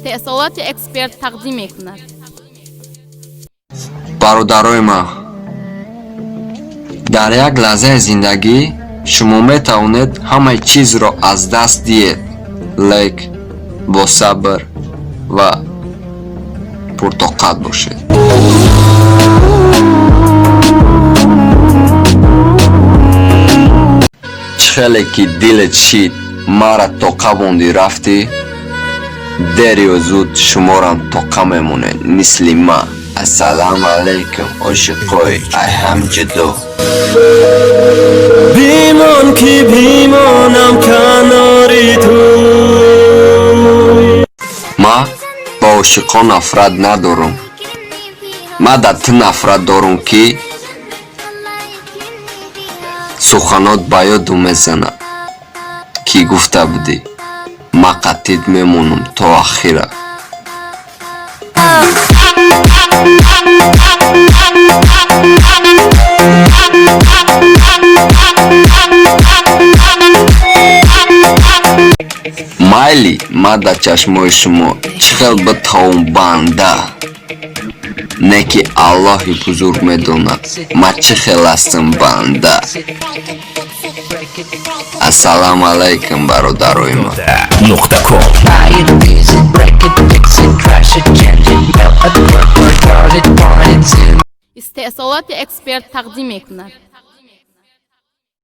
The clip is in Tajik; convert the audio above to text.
Истеҳсолоти «Эксперт» тақдим мекунад. Бародарои ман, дар як лаҳзаи зиндагӣ шумо метавонед ҳамаи чизро аз даст диҳед, лек бо сабр ва пуртоқат бошед. Чӣ хеле ки дилат шид, мара тоқа монди, рафтӣ, дер ё зуд шуморам тоқа мемонед, мисли ман. Ассалому алайкум, ошиқои айҳам ҷудо. Бимон, ки бимонам канори ту. Ман ба ошиқон нафрат надорам, ман дар ту нафрат дорам, ки суханот ба ёдум мезанад, ки гуфта будӣ: «Ман қатит мемонам то ахира». Майли, ман дар чашмои шумо чӣ хел битавон банда, не ки Аллоҳи бузург медонад, ман чӣ хел ҳастам банда. Ассалому алайкум, бародарои ман. Нуқта ком. Buy it, use it, break it, fix it, trash it, change it, melt it, work, work, it, want it, zoom. Истеҳсолоти «Эксперт» тақдим мекунад.